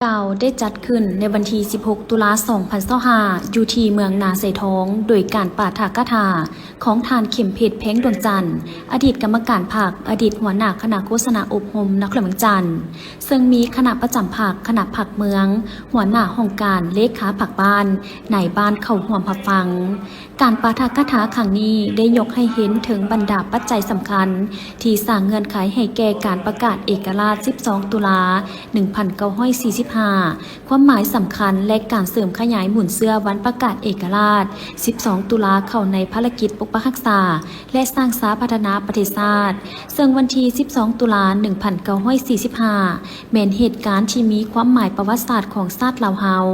ກ່າວໄດ້ຈັດຂຶ້ນໃນວັນທີສິບຫົກ ຕຸລາ ສອງພັນຊາວຫ້າ ຢູ່ທີ່ເມືອງນາໄຊທອງ ໂດຍການປາຖະກະຖາຂອງທ່ານ ເຂັມເພັດ ແພງດວງຈັນ ອະດີດກຳມະການພັກ, ອະດີດຫົວໜ້າຄະນະໂຄສະນາອົບຮົມນະຄອນຫຼວງວຽງຈັນ, ເຊິ່ງມີຄະນະປະຈຳພັກ, ຄະນະພັກເມືອງ, ຫົວໜ້າຫ້ອງການ, ເລຂາພັກບ້ານ, ນາຍບ້ານເຂົ້າຮ່ວມຮັບຟັງ. ການປາຖະກະຖາຄັ້ງນີ້ໄດ້ຍົກໃຫ້ເຫັນເຖິງບັນດາປັດໄຈສຳຄັນ ທີ່ສ້າງເງື່ອນໄຂໃຫ້ແກ່ການປະກາດເອກະລາດ ສິບສອງ ຕຸລາ ໜຶ່ງພັນເກົ້າຮ້ອຍສີ່ສິບຫ້າ, ຄວາມໝາຍສຳຄັນ ແລະ ການເສີມຂະຫຍາຍໝູນເຊື້ອວັນປະກາດເອກະລາດ ສິບສອງ ຕຸລາ ເຂົ້າໃນພາລະກິດປົກປັກຮັກສາ ແລະ ສ້າງສາພັດທະນາປະເທດຊາດ, ເຊິ່ງວັນທີສິບສອງ ຕຸລາ ໜຶ່ງພັນເກົ້າຮ້ອຍສີ່ສິບຫ້າ ແມ່ນເຫດການທີ່ມີຄວາມໝາຍປະຫວັດສາດຂອງຊາດລາວເຮົາ,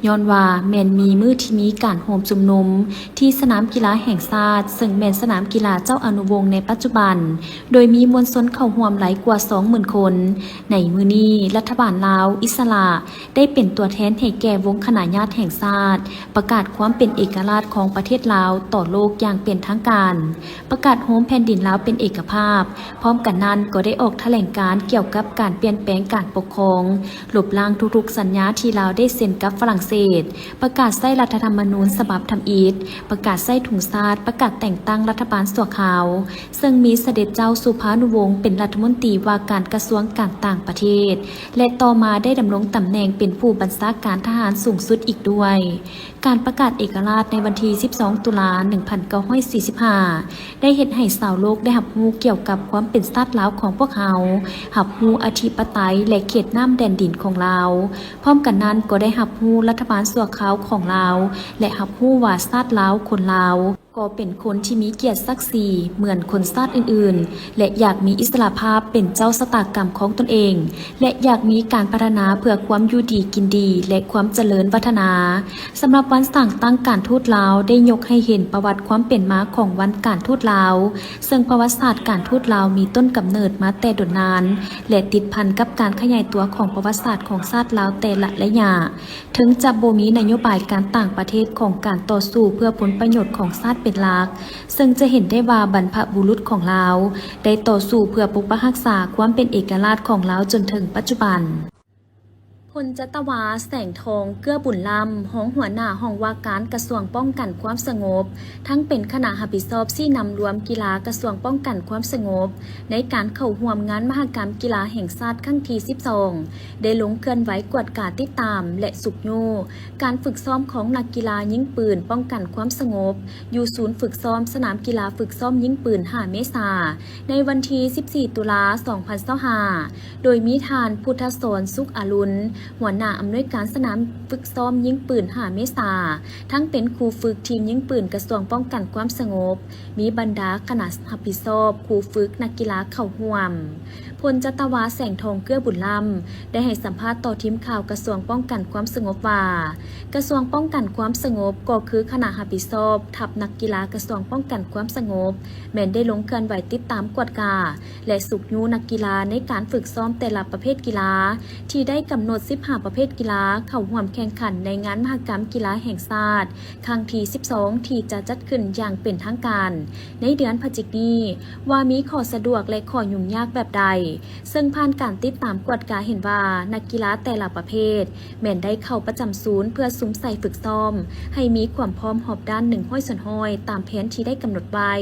ຍ້ອນວ່າແມ່ນມີມື້ທີ່ມີການໂຮມຊຸມນຸມທີ່ສະໜາມກິລາແຫ່ງຊາດ, ເຊິ່ງແມ່ນສະໜາມກິລາເຈົ້າອະນຸວົງໃນປັດຈຸບັນ, ໂດຍມີມວນຊົນເຂົ້າຮ່ວມຫຼາຍກວ່າສອງໝື່ນຄົນ. ໃນມື້ນີ້, ລັດຖະບານລາວອິດສະຫຼະ ໄດ້ເປັນຕົວແທນໃຫ້ແກ່ວົງຄະນະຍາດແຫ່ງຊາດ ປະກາດຄວາມເປັນເອກະລາດຂອງປະເທດລາວຕໍ່ໂລກຢ່າງເປັນທາງການ, ປະກາດໂຮມແຜ່ນດິນລາວເປັນເອກະພາບ. ພ້ອມກັນນັ້ນກໍໄດ້ອອກຖະແຫຼງການກ່ຽວກັບການປ່ຽນແປງການປົກຄອງ, ລົບລ້າງທຸກໆສັນຍາທີ່ລາວໄດ້ເຊັນກັບຝຣັ່ງເສດ, ປະກາດໃຊ້ລັດຖະທຳມະນູນສະບັບທຳອິດ, ປະກາດໃຊ້ທຸງຊາດ, ປະກາດແຕ່ງຕັ້ງລັດຖະບານຊົ່ວຄາວ, ເຊິ່ງມີສະເດັດເຈົ້າສຸພານຸວົງເປັນລັດຖະມົນຕີວ່າການກະຊວງການຕ່າງປະເທດ ແລະ ຕໍ່ມາໄດ້ດຳລົງຕຳແໜ່ງເປັນຜູ້ບັນຊາການທະຫານສູງສຸດອີກດ້ວຍ. ການປະກາດເອກະລາດໃນວັນທີສິບສອງ ຕຸລາ ໜຶ່ງພັນເກົ້າຮ້ອຍສີ່ສິບຫ້າ ໄດ້ເຮັດໃຫ້ຊາວໂລກໄດ້ຮັບຮູ້ກ່ຽວກັບຄວາມເປັນຊາດລາວຂອງພວກເຮົາ, ຮັບຮູ້ອະທິປະໄຕ ແລະ ເຂດນ້ຳແດນດິນຂອງລາວ. ພ້ອມກັນນັ້ນກໍໄດ້ຮັບຮູ້ລັດຖະບານຊົ່ວຄາວຂອງລາວ ແລະ ຮັບຮູ້ວ່າຊາດລາວ, ຄົນລາວ ກໍເປັນຄົນທີ່ມີກຽດສັກສີເໝືອນຄົນຊາດອື່ນໆ ແລະ ຢາກມີອິດສະຫຼະພາບເປັນເຈົ້າຊະຕາກຳຂອງຕົນເອງ ແລະ ຢາກມີການພັດທະນາເພື່ອຄວາມຢູ່ດີກິນດີ ແລະ ຄວາມຈະເລີນວັດທະນາ. ສຳລັບວັນສ້າງຕັ້ງການທູດລາວ ໄດ້ຍົກໃຫ້ເຫັນປະຫວັດຄວາມເປັນມາຂອງວັນການທູດລາວ, ເຊິ່ງປະຫວັດສາດການທູດລາວມີຕົ້ນກຳເນີດມາແຕ່ດົນນານ ແລະ ຕິດພັນກັບການຂະຫຍາຍຕົວຂອງປະຫວັດສາດຂອງຊາດລາວແຕ່ລະໄລຍະ. ເຖິງຈະບໍ່ມີນະໂຍບາຍການຕ່າງປະເທດຂອງການຕໍ່ສູ້ເພື່ອຜົນປະໂຫຍດຂອງຊາດເປັນຫຼັກ, ເຊິ່ງຈະເຫັນໄດ້ວ່າບັນພະບຸລຸດຂອງລາວໄດ້ຕໍ່ສູ້ເພື່ອປົກປັກຮັກສາຄວາມເປັນເອກະລາດຂອງລາວຈົນເຖິງປັດຈຸບັນ. ພົນຈັດຕະວາ ແສງທອງ ເກື້ອບຸນລ້ຳ ຮອງຫົວໜ້າຫ້ອງວ່າການກະຊວງປ້ອງກັນຄວາມສະຫງົບ, ທັງເປັນຄະນະຮັບຜິດຊອບຊີ້ນຳລວມກິລາກະຊວງປ້ອງກັນຄວາມສະຫງົບ ໃນການເຂົ້າຮ່ວມງານມະຫະກຳກິລາແຫ່ງຊາດຄັ້ງທີສິບສອງ ໄດ້ລົງເຄື່ອນໄຫວກວດກາຕິດຕາມ ແລະ ຊຸກຍູ້ການຝຶກຊ້ອມຂອງນັກກິລາຍິງປືນປ້ອງກັນຄວາມສະຫງົບ ຢູ່ສູນຝຶກຊ້ອມສະໜາມກິລາຝຶກຊ້ອມຍິງປືນຫ້າເມສາ ໃນວັນທີສິບສີ່ ຕຸລາ ສອງພັນຊາວຫ້າ ໂດຍມີທ່ານ ພຸດທະສອນ ສຸກອາລຸນ ຫົວໜ້າອຳນວຍການສະໜາມຝຶກຊ້ອມຍິງປືນຫ້າເມສາ, ທັງເປັນຄູຝຶກທີມຍິງປືນກະຊວງປ້ອງກັນຄວາມສະຫງົບ, ມີບັນດາຄະນະຮັບຜິດຊອບ, ຄູຝຶກ, ນັກກິລາເຂົ້າຮ່ວມ. ພົນຈັດຕະວາ ແສງທອງ ເກື້ອບຸນລ້ຳ ໄດ້ໃຫ້ສຳພາດຕໍ່ທີມຂ່າວກະຊວງປ້ອງກັນຄວາມສະຫງົບວ່າ, ກະຊວງປ້ອງກັນຄວາມສະຫງົບ ກໍຄືຄະນະຮັບຜິດຊອບທັບນັກກິລາກະຊວງປ້ອງກັນຄວາມສະຫງົບ ແມ່ນໄດ້ລົງເຄື່ອນໄຫວຕິດຕາມກວດກາ ແລະ ຊຸກຍູ້ນັກກິລາໃນການຝຶກຊ້ອມແຕ່ລະປະເພດກິລາ ທີ່ໄດ້ກຳນົດສິບຫ້າປະເພດກິລາເຂົ້າຮ່ວມແຂ່ງຂັນໃນງານມະຫະກຳກິລາແຫ່ງຊາດ ຄັ້ງທີສິບສອງ ທີ່ຈະຈັດຂຶ້ນຢ່າງເປັນທາງການໃນເດືອນພະຈິກນີ້ ວ່າມີຂໍ້ສະດວກ ແລະ ຂໍ້ຫຍຸ້ງຍາກແບບໃດ, ເຊິ່ງຜ່ານການຕິດຕາມກວດກາເຫັນວ່າ ນັກກິລາແຕ່ລະປະເພດແມ່ນໄດ້ເຂົ້າປະຈຳສູນເພື່ອສຸມໃສ່ຝຶກຊ້ອມໃຫ້ມີຄວາມພ້ອມຮອບດ້ານໜຶ່ງຮ້ອຍສ່ວນຮ້ອຍ ຕາມແຜນທີ່ໄດ້ກຳນົດໄວ້.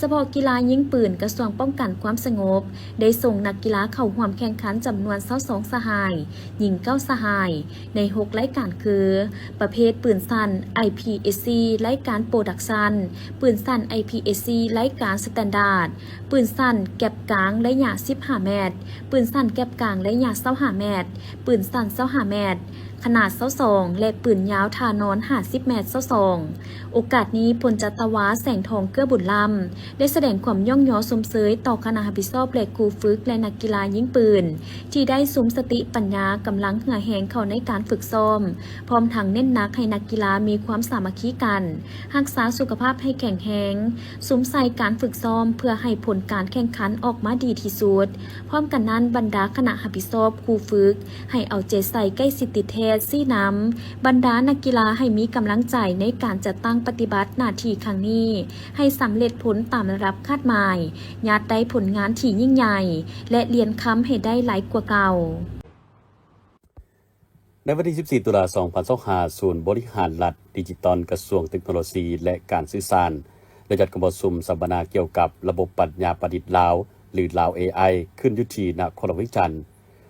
ສະເພາະກິລາຍິງປືນ, ກະຊວງປ້ອງກັນຄວາມສະຫງົບ ໄດ້ສົ່ງນັກກິລາເຂົ້າຮ່ວມແຂ່ງຂັນຈຳນວນຊາວສອງສະຫາຍ, ຍິງເກົ້າສະຫາຍ ໃນຫົກລາຍການຄື ປະເພດປືນສັ້ນ ໄອພີເອສຊີ ລາຍການໂປຣດັກຊັນ, ປືນສັ້ນ ໄອພີເອສຊີ ລາຍການສະແຕນດາດ, ປືນສັ້ນແກັບກາງໄລຍະສິບຫ້າແມັດ, ປືນສັ້ນແກັບກາງໄລຍະຊາວຫ້າແມັດ, ປືນສັ້ນຊາວຫ້າແມັດ ຂະໜາດຊາວສອງ ແລະ ປືນຍາວທ່ານອນຫ້າສິບແມັດ ຊາວສອງ. ໂອກາດນີ້ ພົນຈັດຕະວາ ແສງທອງ ເກືອບຸນລ້ຳ ໄດ້ສະແດງຄວາມຍ້ອງຍໍຊົມເຊີຍຕໍ່ຄະນະຮັບຜິດຊອບ ແລະ ຄູຝຶກ ແລະ ນັກກິລາຍິງປືນ ທີ່ໄດ້ສຸມສະຕິປັນຍາ, ກຳລັງ, ເຫື່ອແຮງເຂົ້າໃນການຝຶກຊ້ອມ, ພ້ອມທັງເນັ້ນໜັກໃຫ້ນັກກິລາມີຄວາມສາມັກຄີກັນ, ຮັກສາສຸຂະພາບໃຫ້ແຂງແຮງ, ສຸມໃສ່ການຝຶກຊ້ອມເພື່ອໃຫ້ຜົນການແຂ່ງຂັນອອກມາດີທີ່ສຸດ. ພ້ອມກັນນັ້ນ, ບັນດາຄະນະຮັບຜິດຊອບ, ຄູຝຶກ ໃຫ້ເອົາໃຈໃສ່ໃກ້ຊິດຕິດແທດ, ຊີ້ນຳບັນດານັກກິລາໃຫ້ມີກຳລັງໃຈໃນການຈັດຕັ້ງປະຕິບັດໜ້າທີ່ຄັ້ງນີ້ ໃຫ້ສຳເລັດຜົນຕາມລະດັບຄາດໝາຍ, ຍາດໄດ້ຜົນງານທີ່ຍິ່ງໃຫຍ່ ແລະ ຫຼຽນຄຳໃຫ້ໄດ້ຫຼາຍກວ່າເກົ່າ. ໃນວັນທີສິບສີ່ ຕຸລາ ສອງພັນຊາວຫ້າ ສູນບໍລິຫານລັດດິຈິຕອນ ກະຊວງເຕັກໂນໂລຊີ ແລະ ການສື່ສານ ໄດ້ຈັດກອງປະຊຸມສຳມະນາກ່ຽວກັບລະບົບປັນຍາປະດິດລາວ ຫຼື ລາວ ເອໄອ ຂຶ້ນຢູ່ທີ່ນະຄອນຫຼວງວຽງຈັນ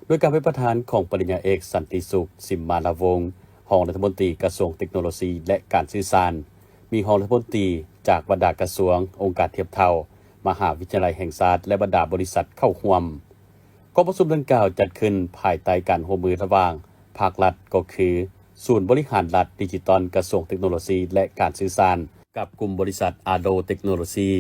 ໂດຍການເປັນປະທານຂອງປະລິນຍາເອກ ສັນຕິສຸກ ສິມມາລາວົງ ຮອງລັດຖະມົນຕີກະຊວງເຕັກໂນໂລຊີ ແລະ ການສື່ສານ, ມີຮອງລັດຖະມົນຕີຈາກບັນດາກະຊວງ, ອົງການທຽບເທົ່າ, ມະຫາວິທະຍາໄລແຫ່ງຊາດ ແລະ ບັນດາບໍລິສັດເຂົ້າຮ່ວມ. ກອງປະຊຸມດັ່ງກ່າວຈັດຂຶ້ນພາຍໃຕ້ການຮ່ວມມືລະຫວ່າງພາກລັດ ກໍຄື ສູນບໍລິຫານລັດດິຈິຕອນ ກະຊວງເຕັກໂນໂລຊີ ແລະ ການສື່ສານ ກັບກຸ່ມບໍລິສັດ ອາໂດ ເຕັກໂນໂລຊີ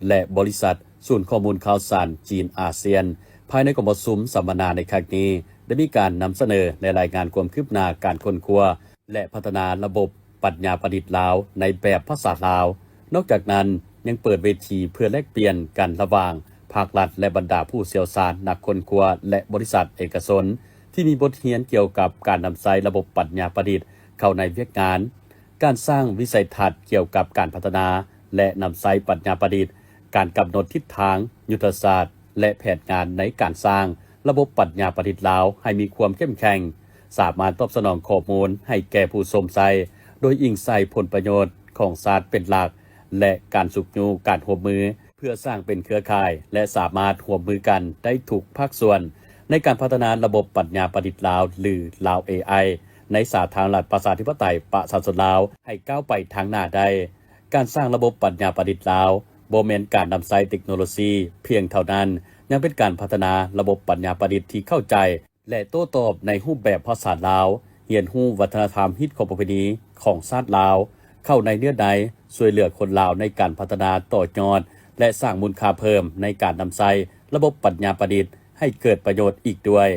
ແລະ ບໍລິສັດສູນຂໍ້ມູນຂ່າວສານຈີນອາຊຽນ. ພາຍໃນກອງປະຊຸມສຳມະນາໃນຄັ້ງນີ້ ໄດ້ມີການນຳສະເໜີ ແລະ ລາຍງານຄວາມຄືບໜ້າການຄົ້ນຄວ້າ ແລະ ພັດທະນາລະບົບປັນຍາປະດິດລາວໃນແບບພາສາລາວ. ນອກຈາກນັ້ນ ຍັງເປີດເວທີເພື່ອແລກປ່ຽນກັນລະຫວ່າງພາກລັດ ແລະ ບັນດາຜູ້ຊ່ຽວຊານ, ນັກຄົ້ນຄວ້າ ແລະ ບໍລິສັດເອກະຊົນ ທີ່ມີບົດຮຽນກ່ຽວກັບການນຳໃຊ້ລະບົບປັນຍາປະດິດເຂົ້າໃນວຽກງານ, ການສ້າງວິໄສທັດກ່ຽວກັບການພັດທະນາ ແລະ ນຳໃຊ້ປັນຍາປະດິດ, ການກຳນົດທິດທາງ, ຍຸດທະສາດ ແລະ ແຜນງານໃນການສ້າງລະບົບປັນຍາປະດິດລາວໃຫ້ມີຄວາມເຂັ້ມແຂງ, ສາມາດຕອບສະໜອງຂໍ້ມູນໃຫ້ແກ່ຜູ້ຊົມໃຊ້ ໂດຍອີງໃສ່ຜົນປະໂຫຍດຂອງຊາດເປັນຫຼັກ ແລະ ການຊຸກຍູ້ການຮ່ວມມື ເພື່ອສ້າງເປັນເຄືອຂ່າຍ ແລະ ສາມາດຮ່ວມມືກັນໄດ້ທຸກພາກສ່ວນ ໃນການພັດທະນາລະບົບປັນຍາປະດິດລາວ ຫຼື ລາວ ເອໄອ ໃນສາທາລະນະລັດປະຊາທິປະໄຕປະຊາຊົນລາວ ໃຫ້ກ້າວໄປທາງໜ້າໄດ້. ການສ້າງລະບົບປັນຍາປະດິດລາວ ບໍ່ແມ່ນການນຳໃຊ້ເຕັກໂນໂລຊີພຽງເທົ່ານັ້ນ, ຍັງເປັນການພັດທະນາລະບົບປັນຍາປະດິດທີ່ເຂົ້າໃຈ ແລະ ໂຕ້ຕອບໃນຮູບແບບພາສາລາວ, ຮຽນຮູ້ວັດທະນະທຳ, ຮີດຄອງປະເພນີຂອງຊາດລາວ ເຂົ້າໃນເນື້ອໃນ, ຊ່ວຍເຫຼືອຄົນລາວໃນການພັດທະນາຕໍ່ຍອດ ແລະ ສ້າງມູນຄ່າເພີ່ມໃນການນຳໃຊ້ລະບົບປັນຍາປະດິດໃຫ້ເກີດປະໂຫຍດອີກດ້ວຍ.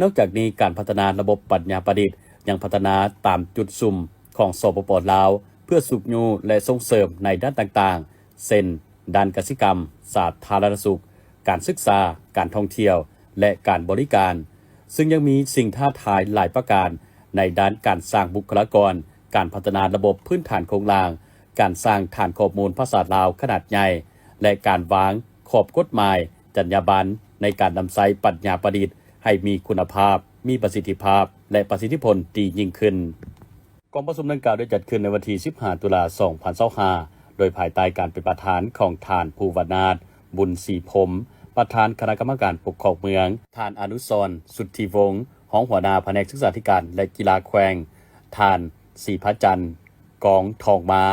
ນອກຈາກນີ້, ການພັດທະນາລະບົບປັນຍາປະດິດ ຍັງພັດທະນາຕາມຈຸດສຸມຂອງ ສປປ ລາວ ເພື່ອຊຸກຍູ້ ແລະ ສົ່ງເສີມໃນດ້ານຕ່າງໆ ເຊັ່ນ ດ້ານກະສິກຳ, ສາທາລະນະສຸກ, ການສຶກສາ, ການທ່ອງທ່ຽວ ແລະ ການບໍລິການ, ຊຶ່ງຍັງມີສິ່ງທ້າທາຍຫຼາຍປະການໃນດ້ານການສ້າງບຸກຄະລາກອນ, ການພັດທະນາລະບົບພື້ນຖານໂຄງລ່າງ, ການສ້າງຖານຂໍ້ມູນພາສາລາວຂະໜາດໃຫຍ່ ແລະ ການວາງຂອບກົດໝາຍ, ຈັນຍາບັນໃນການນຳໃຊ້ປັນຍາປະດິດໃຫ້ມີຄຸນນະພາບ, ມີປະສິດທິພາບ ແລະ ປະສິດທິຜົນດີຍິ່ງຂຶ້ນ. ກອງປະຊຸມດັ່ງກ່າວໄດ້ຈັດຂຶ້ນໃນວັນທີສິບຫ້າ ຕຸລາ ສອງພັນຊາວຫ້າ ໂດຍພາຍໃຕ້ການເປັນປະທານຂອງທ່ານ ພູວະນາດ ບຸນສີພົມ ປະທານຄະນະກຳມະການປົກຄອງເມືອງ, ທ່ານ ອະນຸສອນ ສຸດທິວົງ ຮອງຫົວໜ້າພະແນກສຶກສາທິການ ແລະ ກິລາແຂວງ, ທ່ານ ສີພະຈັນ ກອງທອງມາ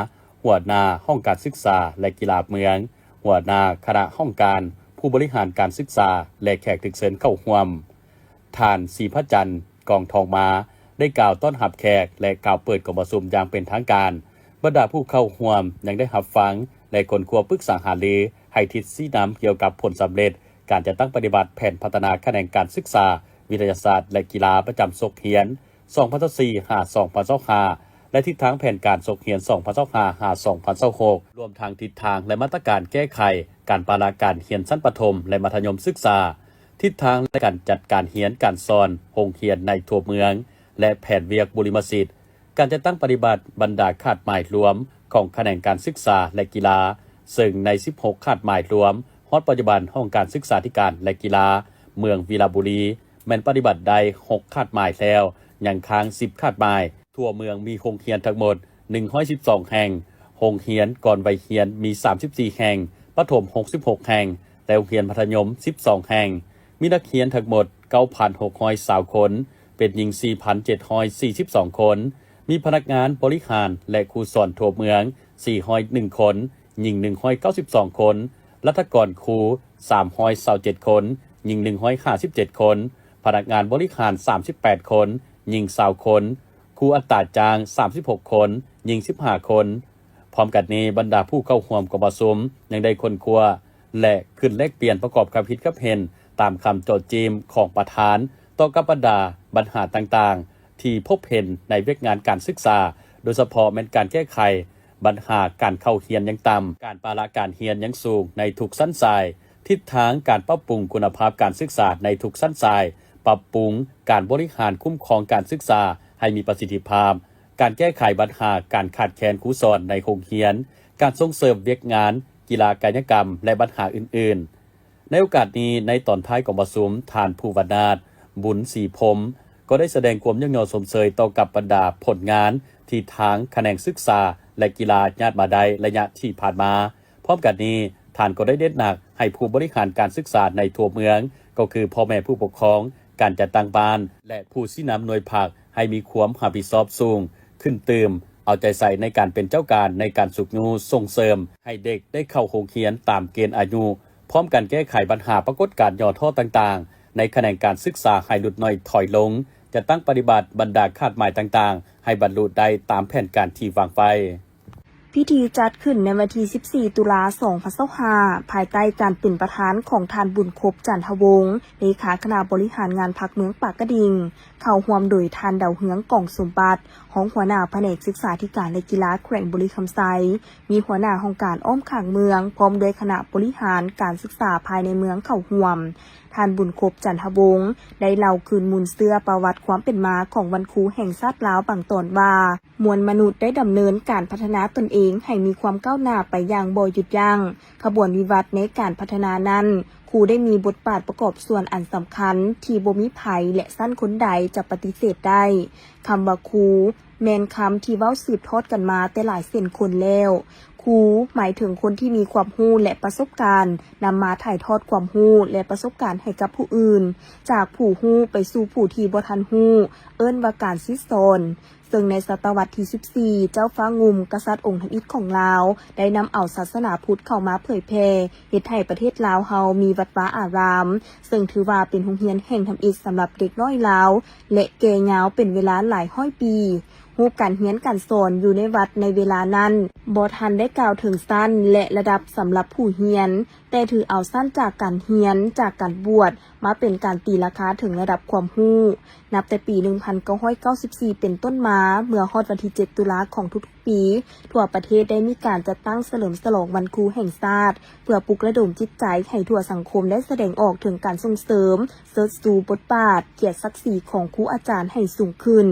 ຫົວໜ້າຫ້ອງການສຶກສາ ແລະ ກິລາເມືອງ, ຫົວໜ້າຄະນະຫ້ອງການ, ຜູ້ບໍລິຫານການສຶກສາ ແລະ ແຂກຖືກເຊີນເຂົ້າຮ່ວມ. ທ່ານ ສີພະຈັນ ກອງທອງມາ ໄດ້ກ່າວຕ້ອນຮັບແຂກ ແລະ ກ່າວເປີດກອງປະຊຸມຢ່າງເປັນທາງການ. ບັນດາຜູ້ເຂົ້າຮ່ວມຍັງໄດ້ຮັບຟັງ ແລະ ຄົ້ນຄວ້າປຶກສາຫາລື ໃຫ້ທິດຊີ້ນຳກ່ຽວກັບຜົນສຳເລັດການຈັດຕັ້ງປະຕິບັດແຜນພັດທະນາຂະແໜງການສຶກສາ, ວິທະຍາສາດ ແລະ ກິລາປະຈຳສົກຮຽນ ສອງພັນຊາວສີ່ ຫາ ສອງພັນຊາວຫ້າ ແລະ ທິດທາງແຜນການສົກຮຽນ ສອງພັນຊາວຫ້າ ຫາ ສອງພັນຊາວຫົກ ລວມທັງທິດທາງ ແລະ ມາດຕະການແກ້ໄຂການປະລະການຮຽນຊັ້ນປະຖົມ ແລະ ມັດທະຍົມສຶກສາ, ທິດທາງ ແລະ ການຈັດການຮຽນການສອນໂຮງຮຽນໃນທົ່ວເມືອງ ແລະ ແຜນວຽກບຸລິມະສິດ, ການຈັດຕັ້ງປະຕິບັດບັນດາຄາດໝາຍລວມຂອງຂະແໜງການສຶກສາ ແລະ ກິລາ, ເຊິ່ງໃນສິບຫົກຄາດໝາຍລວມ ຮອດປັດຈຸບັນ ຫ້ອງການສຶກສາທິການ ແລະ ກິລາ ເມືອງວິລະບູລີ ແມ່ນປະຕິບັດໄດ້ຫົກຄາດໝາຍແລ້ວ, ຍັງຄ້າງສິບຄາດໝາຍ. ທົ່ວເມືອງມີໂຮງຮຽນທັງໝົດໜຶ່ງຮ້ອຍສິບສອງແຫ່ງ, ໂຮງຮຽນກ່ອນໄວຮຽນມີສາມສິບສີ່ແຫ່ງ, ປະຖົມຫົກສິບຫົກແຫ່ງ ແລະ ໂຮງຮຽນມັດທະຍົມສິບສອງແຫ່ງ, ມີນັກຮຽນທັງໝົດເກົ້າພັນຫົກຮ້ອຍຊາວຄົນ, ເປັນຍິງສີ່ພັນເຈັດຮ້ອຍສີ່ສິບສອງຄົນ, ມີພະນັກງານບໍລິຫານ ແລະ ຄູສອນທົ່ວເມືອງສີ່ຮ້ອຍໜຶ່ງຄົນ, ຍິງໜຶ່ງຮ້ອຍເກົ້າສິບສອງຄົນ, ລັດຖະກອນຄູສາມຮ້ອຍຊາວເຈັດຄົນ, ຍິງໜຶ່ງຮ້ອຍຫ້າສິບເຈັດຄົນ, ພະນັກງານບໍລິຫານສາມສິບແປດຄົນ, ຍິງຊາວຄົນ, ຄູອັດຕາຈ້າງສາມສິບຫົກຄົນ, ຍິງສິບຫ້າຄົນ. ພ້ອມກັນນີ້, ບັນດາຜູ້ເຂົ້າຮ່ວມກອງປະຊຸມຍັງໄດ້ຄົ້ນຄວ້າ ແລະ ຂຶ້ນແລກປ່ຽນປະກອບຄຳຄິດຄຳເຫັນຕາມຄຳເຈາະຈີ້ມຂອງປະທານ ຕໍ່ກັບບັນດາບັນຫາຕ່າງໆ ທີ່ພົບເຫັນໃນວຽກງານການສຶກສາ, ໂດຍສະເພາະແມ່ນການແກ້ໄຂບັນຫາການເຂົ້າຮຽນຍັງຕ່ຳ, ການປະລະການຮຽນຍັງສູງໃນທຸກຊັ້ນສາຍ, ທິດທາງການປັບປຸງຄຸນນະພາບການສຶກສາໃນທຸກຊັ້ນສາຍ, ປັບປຸງການບໍລິຫານຄຸ້ມຄອງການສຶກສາໃຫ້ມີປະສິດທິພາບ, ການແກ້ໄຂບັນຫາການຂາດແຄນຄູສອນໃນໂຮງຮຽນ, ການສົ່ງເສີມວຽກງານກິລາກາຍະກຳ ແລະ ບັນຫາອື່ນໆ. ໃນໂອກາດນີ້, ໃນຕອນທ້າຍກອງປະຊຸມ, ທ່ານ ພູວະນາດ ບຸນສີພົມ ກໍໄດ້ສະແດງຄວາມຍ້ອງຍໍຊົມເຊີຍຕໍ່ກັບບັນດາຜົນງານທີ່ທາງຂະແໜງສຶກສາ ແລະ ກິລາຍາດມາໄດ້ໄລຍະທີ່ຜ່ານມາ. ພ້ອມກັນນີ້, ທ່ານກໍໄດ້ເນັ້ນໜັກໃຫ້ຜູ້ບໍລິຫານການສຶກສາໃນທົ່ວເມືອງ, ກໍຄືພໍ່ແມ່ຜູ້ປົກຄອງ, ການຈັດຕັ້ງບ້ານ ແລະ ຜູ້ຊີ້ນຳໜ່ວຍພັກ ໃຫ້ມີຄວາມຮັບຜິດຊອບສູງຂຶ້ນຕື່ມ, ເອົາໃຈໃສ່ໃນການເປັນເຈົ້າການໃນການຊຸກຍູ້ສົ່ງເສີມໃຫ້ເດັກໄດ້ເຂົ້າໂຮງຮຽນຕາມເກນອາຍຸ, ພ້ອມກັນແກ້ໄຂບັນຫາປາກົດການຫຍໍ້ທໍ້ຕ່າງໆ ໃນຂະແໜງການສຶກສາໃຫ້ຫຼຸດໜ້ອຍຖອຍລົງ, ຈັດຕັ້ງປະຕິບັດບັນດາຄາດໝາຍຕ່າງໆ ໃຫ້ບັນລຸໄດ້ຕາມແຜນການທີ່ວາງໄວ້. ພິທີຈັດຂຶ້ນໃນວັນທີສິບສີ່ ຕຸລາ ສອງພັນຊາວຫ້າ ພາຍໃຕ້ການເປັນປະທານຂອງທ່ານ ບຸນຄົບ ຈັນທະວົງ ເລຂາຄະນະບໍລິຫານງານພັກເມືອງປາກກະດິງ, ເຂົ້າຮ່ວມໂດຍທ່ານ ດາວເຮືອງ ກອງສົມບັດ ຮອງຫົວໜ້າພະແນກສຶກສາທິການ ແລະ ກິລາແຂວງບໍລິຄຳໄຊ, ມີຫົວໜ້າຫ້ອງການອ້ອມຂ້າງເມືອງ ພ້ອມດ້ວຍຄະນະບໍລິຫານການສຶກສາພາຍໃນເມືອງເຂົ້າຮ່ວມ. ທ່ານ ບຸນຄົບ ຈັນທະວົງ ໄດ້ເລົ່າຄືນມູນເຊື້ອປະຫວັດຄວາມເປັນມາຂອງວັນຄູແຫ່ງຊາດລາວບາງຕອນວ່າ, ມວນມະນຸດໄດ້ດຳເນີນການພັດທະນາຕົນເອງໃຫ້ມີຄວາມກ້າວໜ້າໄປຢ່າງບໍ່ຢຸດຢັ້ງ. ຂະບວນວິວັດໃນການພັດທະນານັ້ນ, ຄູໄດ້ມີບົດບາດປະກອບສ່ວນອັນສຳຄັນທີ່ບໍ່ມີໃຜ ແລະ ຊັ້ນຄົນໃດຈະປະຕິເສດໄດ້. ຄຳວ່າຄູ ແມ່ນຄຳທີ່ເວົ້າສືບທອດກັນມາແຕ່ຫຼາຍເຊັ່ນຄົນແລ້ວ. ຄູ ໝາຍເຖິງຄົນທີ່ມີຄວາມຮູ້ ແລະ ປະສົບການ, ນຳມາຖ່າຍທອດຄວາມຮູ້ ແລະ ປະສົບການໃຫ້ກັບຜູ້ອື່ນ, ຈາກຜູ້ຮູ້ໄປສູ່ຜູ້ທີ່ບໍ່ທັນຮູ້, ເອີ້ນວ່າການສິດສອນ. ເຊິ່ງໃນສະຕະວັດທີສິບສີ່ ເຈົ້າຟ້າງຸ່ມ ກະສັດອົງທຳອິດຂອງລາວ ໄດ້ນຳເອົາສາສະໜາພຸດເຂົ້າມາເຜີຍແຜ່, ເຮັດໃຫ້ປະເທດລາວເຮົາມີວັດວາອາຣາມ, ເຊິ່ງຖືວ່າເປັນໂຮງຮຽນແຫ່ງທຳອິດສຳລັບເດັກນ້ອຍລາວ ແລະ ແກ່ຍາວເປັນເວລາຫຼາຍຮ້ອຍປີ. ຮູບການຮຽນການສອນຢູ່ໃນວັດໃນເວລານັ້ນ ບໍ່ທັນໄດ້ກ່າວເຖິງຊັ້ນ ແລະ ລະດັບສຳລັບຜູ້ຮຽນ, ແຕ່ຖືເອົາຊັ້ນຈາກການຮຽນ, ຈາກການບວດ, ມາເປັນການຕີລາຄາເຖິງລະດັບຄວາມຮູ້. ນັບແຕ່ປີໜຶ່ງພັນເກົ້າຮ້ອຍເກົ້າສິບສີ່ເປັນຕົ້ນມາ, ເມື່ອຮອດວັນທີເຈັດ ຕຸລາຂອງທຸກໆປີ, ທົ່ວປະເທດໄດ້ມີການຈັດຕັ້ງສະເຫຼີມສະຫຼອງວັນຄູແຫ່ງຊາດ, ເພື່ອປຸກລະດົມຈິດໃຈໃຫ້ທົ່ວສັງຄົມໄດ້ສະແດງອອກເຖິງການສົ່ງເສີມ, ເຊີດຊູບົດບາດ, ກຽດສັກສີຂອງຄູອາຈານໃຫ້ສູງຂຶ້ນ,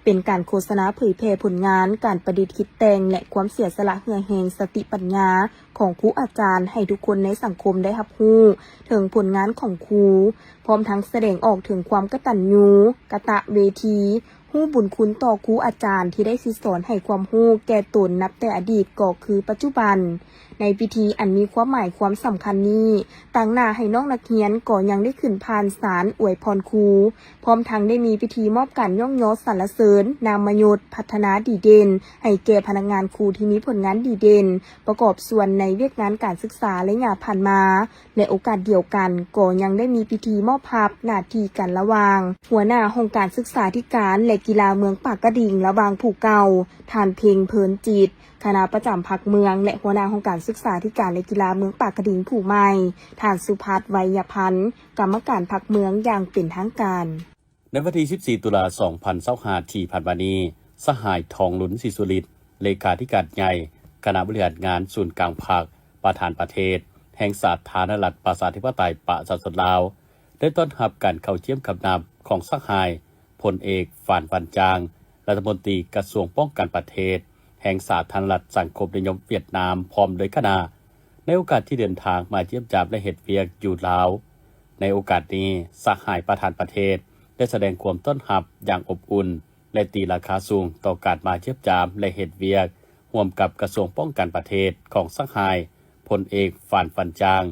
ເປັນການໂຄສະນາເຜີຍແຜ່ຜົນງານການປະດິດຄິດແຕ່ງ ແລະ ຄວາມເສຍສະຫຼະເຫື່ອແຮງສະຕິປັນຍາຂອງຄູອາຈານໃຫ້ທຸກຄົນໃນສັງຄົມໄດ້ຮັບຮູ້ເຖິງຜົນງານຂອງຄູ, ພ້ອມທັງສະແດງອອກເຖິງຄວາມກະຕັນຍູ, ກະຕະເວທີ, ຮູ້ບຸນຄຸນຕໍ່ຄູອາຈານທີ່ໄດ້ສິດສອນໃຫ້ຄວາມຮູ້ແກ່ຕົນນັບແຕ່ອະດີດກໍຄືປັດຈຸບັນ. ໃນພິທີອັນມີຄວາມໝາຍຄວາມສຳຄັນນີ້, ຕາງໜ້າໃຫ້ນ້ອງນັກຮຽນກໍຍັງໄດ້ຂຶ້ນຜ່ານສານອວຍພອນຄູ, ພ້ອມທັງໄດ້ມີພິທີມອບການຍ້ອງຍໍສັນລະເສີນນາມມະຍົດພັດທະນາດີເດັ່ນໃຫ້ແກ່ພະນັກງານຄູທີ່ມີຜົນງານດີເດັ່ນ ປະກອບສ່ວນໃນວຽກງານການສຶກສາໄລຍະຜ່ານມາ. ໃນໂອກາດດຽວກັນ, ກໍຍັງໄດ້ມີພິທີມອບຮັບໜ້າທີ່ກັນລະຫວ່າງຫົວໜ້າຫ້ອງການສຶກສາທິການ ແລະ ກິລາເມືອງປາກກະດິງລະຫວ່າງຜູ້ເກົ່າ, ທ່ານ ເພັງ ເພີນຈິດ, ຄະນະປະຈຳພັກເມືອງ ແລະ ຫົວໜ້າຫ້ອງການສຶກສາທິການ ແລະ ກິລາເມືອງປາກກະດິງຜູ້ໃໝ່, ທ່ານ ສຸພັດ ໄວຍະພັນ, ກຳມະການພັກເມືອງຢ່າງເປັນທາງການ. ໃນວັນທີສິບສີ່ ຕຸລາ ສອງພັນຊາວຫ້າ ທີ່ຜ່ານມານີ້, ສະຫາຍ ທອງລຸນ ສີສຸລິດ, ເລຂາທິການໃຫຍ່ຄະນະບໍລິຫານງານສູນກາງພັກ, ປະທານປະເທດແຫ່ງສາທາລະນະລັດປະຊາທິປະໄຕປະຊາຊົນລາວ, ໄດ້ຕ້ອນຮັບການເຂົ້າຢ້ຽມຄຳນັບຂອງສະຫາຍ ພົນເອກ ຟານ ວັນຈາງ, ລັດຖະມົນຕີກະຊວງປ້ອງກັນປະເທດແຫ່ງສາທາລະນະລັດສັງຄົມນິຍົມຫວຽດນາມ ພ້ອມດ້ວຍຄະນະ, ໃນໂອກາດທີ່ເດີນທາງມາຢ້ຽມຢາມ ແລະ ເຮັດວຽກຢູ່ລາວ. ໃນໂອກາດນີ້, ສະຫາຍປະທານປະເທດໄດ້ສະແດງຄວາມຕ້ອນຮັບຢ່າງອົບອຸ່ນ ແລະ ຕີລາຄາສູງຕໍ່ການມາຢ້ຽມຢາມ ແລະ ເຮັດວຽກຮ່ວມກັບກະຊວງປ້ອງກັນປະເທດຂອງສະຫາຍ ພົນເອກ ຟານ ວັນຈາງ,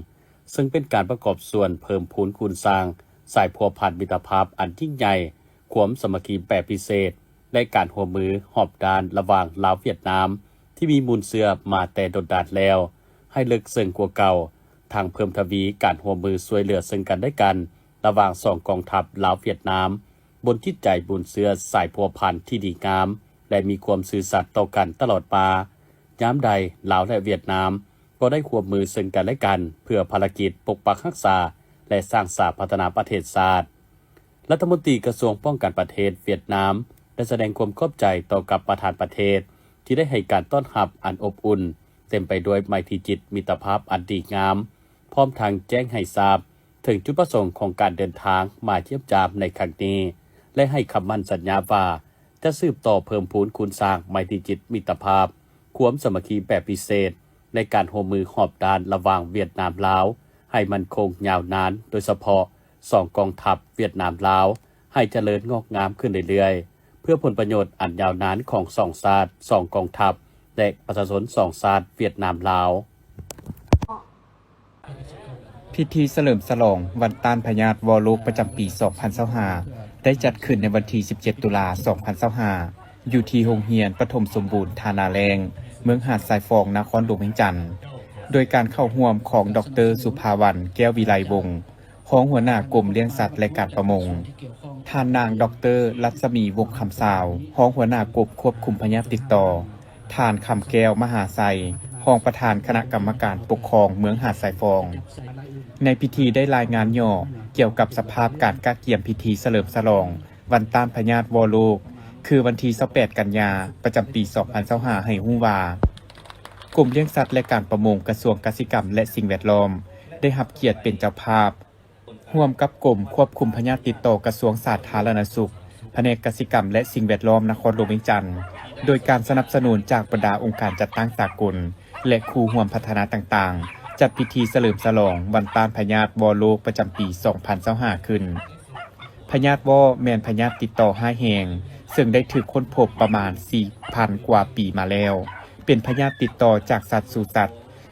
ເຊິ່ງເປັນການປະກອບສ່ວນເພີ່ມພູນຄູນສ້າງສາຍພົວພັນມິດຕະພາບອັນຍິ່ງໃຫຍ່, ຄວາມສາມັກຄີແບບພິເສດ ແລະ ການຮ່ວມມືຮອບດ້ານລະຫວ່າງລາວ-ຫວຽດນາມ ທີ່ມີມູນເຊື້ອມາແຕ່ດົນນານແລ້ວ ໃຫ້ເລິກເຊິ່ງກວ່າເກົ່າ, ທັງເພີ່ມທະວີການຮ່ວມມືຊ່ວຍເຫຼືອເຊິ່ງກັນແລະກັນ ລະຫວ່າງສອງກອງທັບລາວ-ຫວຽດນາມ ບົນຈິດໃຈມູນເຊື້ອສາຍພົວພັນທີ່ດີງາມ ແລະ ມີຄວາມຊື່ສັດຕໍ່ກັນຕະຫຼອດມາ. ຍາມໃດລາວ ແລະ ຫວຽດນາມກໍໄດ້ຮ່ວມມືເຊິ່ງກັນແລະກັນ ເພື່ອພາລະກິດປົກປັກຮັກສາ ແລະ ສ້າງສາພັດທະນາປະເທດຊາດ. ລັດຖະມົນຕີກະຊວງປ້ອງກັນປະເທດຫວຽດນາມ ໄດ້ສະແດງຄວາມຂອບໃຈຕໍ່ກັບປະທານປະເທດ ທີ່ໄດ້ໃຫ້ການຕ້ອນຮັບອັນອົບອຸ່ນ, ເຕັມໄປດ້ວຍໄມຕີຈິດມິດຕະພາບອັນດີງາມ, ພ້ອມທັງແຈ້ງໃຫ້ຊາບເຖິງຈຸດປະສົງຂອງການເດີນທາງມາຢ້ຽມຢາມໃນຄັ້ງນີ້ ແລະ ໃຫ້ຄຳໝັ້ນສັນຍາວ່າ ຈະສືບຕໍ່ເພີ່ມພູນຄູນສ້າງໄມຕີຈິດມິດຕະພາບ, ຄວາມສາມັກຄີແບບພິເສດ ໃນການຮ່ວມມືຮອບດ້ານລະຫວ່າງຫວຽດນາມ-ລາວ ໃຫ້ໝັ້ນຄົງຍາວນານ, ໂດຍສະເພາະສອງກອງທັບຫວຽດນາມ-ລາວ ໃຫ້ຈະເລີນງອກງາມຂຶ້ນເລື້ອຍໆ ເພື່ອຜົນປະໂຫຍດອັນຍາວນານຂອງສອງຊາດ, ສອງກອງທັບ ແລະ ປະຊາຊົນສອງຊາດ ຫວຽດນາມ-ລາວ. ພິທີສະເຫຼີມສະຫຼອງວັນຕ້ານພະຍາດວໍໂລກປະຈຳປີສອງພັນຊາວຫ້າ ໄດ້ຈັດຂຶ້ນໃນວັນທີສິບເຈັດ ຕຸລາ ສອງພັນຊາວຫ້າ ຢູ່ທີ່ໂຮງຮຽນປະຖົມສົມບູນທ່ານາແລ້ງ ເມືອງຫາດຊາຍຟອງ ນະຄອນຫຼວງວຽງຈັນ, ໂດຍການເຂົ້າຮ່ວມຂອງ ດອກເຕີ ສຸພາວັນ ແກ້ວວິໄລວົງ ຮອງຫົວໜ້າກົມລ້ຽງສັດ ແລະ ການປະມົງ, ທ່ານນາງ ດອກເຕີ ລັດສະໝີ ວົງຄຳຊາວ ຮອງຫົວໜ້າກົມຄວບຄຸມພະຍາດຕິດຕໍ່, ທ່ານ ຄຳແກ້ວ ມະຫາໄຊ ຮອງປະທານຄະນະກຳມະການປົກຄອງເມືອງຫາດຊາຍຟອງ. ໃນພິທີໄດ້ລາຍງານຫຍໍ້ກ່ຽວກັບສະພາບການກະກຽມພິທີສະເຫຼີມສະຫຼອງ ວັນຕ້ານພະຍາດວໍໂລກ ຄືວັນທີຊາວແປດ ກັນຍາ ປະຈຳປີສອງພັນຊາວຫ້າ ໃຫ້ຮູ້ວ່າ ກົມລ້ຽງສັດ ແລະ ການປະມົງ ກະຊວງກະສິກຳ ແລະ ສິ່ງແວດລ້ອມ ໄດ້ຮັບກຽດເປັນເຈົ້າພາບ ຮ່ວມກັບກົມຄວບຄຸມພະຍາດຕິດຕໍ່ ກະຊວງສາທາລະນະສຸກ, ພະແນກກະສິກຳ ແລະ ສິ່ງແວດລ້ອມ ນະຄອນຫຼວງວຽງຈັນ, ໂດຍການສະໜັບສະໜູນຈາກບັນດາອົງການຈັດຕັ້ງສາກົນ ແລະ ຄູ່ຮ່ວມພັດທະນາຕ່າງໆ ຈັດພິທີສະເຫຼີມສະຫຼອງວັນຕ້ານພະຍາດວໍໂລກປະຈຳປີສອງພັນຊາວຫ້າ ຂຶ້ນ. ພະຍາດວໍແມ່ນພະຍາດຕິດຕໍ່ຮ້າຍແຮງ ເຊິ່ງໄດ້ຖືກຄົ້ນພົບປະມານສີ່ພັນກວ່າປີມາແລ້ວ, ເປັນພະຍາດຕິດຕໍ່ຈາກສັດສູ່ສັດ,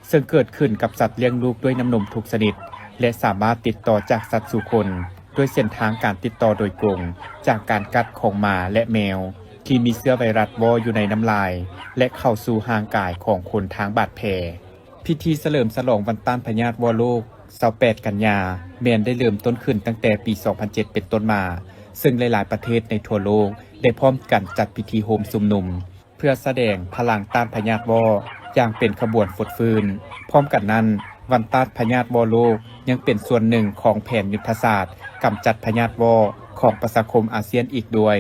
ເຊິ່ງເກີດຂຶ້ນກັບສັດລ້ຽງລູກດ້ວຍນ້ຳນົມທຸກຊະນິດ ແລະ ສາມາດຕິດຕໍ່ຈາກສັດສູ່ຄົນ ດ້ວຍເສັ້ນທາງການຕິດຕໍ່ໂດຍກົງ ຈາກການກັດຂອງໝາ ແລະ ແມວ ທີ່ມີເຊື້ອໄວຣັສວໍຢູ່ໃນນ້ຳລາຍ ແລະ ເຂົ້າສູ່ຮ່າງກາຍຂອງຄົນທາງບາດແຜ. ພິທີສະເຫຼີມສະຫຼອງວັນຕ້ານພະຍາດວໍໂລກ ຊາວແປດ ກັນຍາ ແມ່ນໄດ້ເລີ່ມຕົ້ນຂຶ້ນຕັ້ງແຕ່ປີສອງພັນເຈັດເປັນຕົ້ນມາ, ເຊິ່ງຫຼາຍໆປະເທດໃນທົ່ວໂລກໄດ້ພ້ອມກັນຈັດພິທີໂຮມຊຸມນຸມ ເພື່ອສະແດງພະລັງຕ້ານພະຍາດວໍຢ່າງເປັນຂະບວນຟົດຟື້ນ. ພ້ອມກັນນັ້ນ, ວັນຕ້ານພະຍາດວໍໂລກຍັງເປັນສ່ວນໜຶ່ງຂອງແຜນຍຸດທະສາດກຳຈັດພະຍາດວໍຂອງປະຊາຄົມອາຊຽນອີກດ້ວຍ.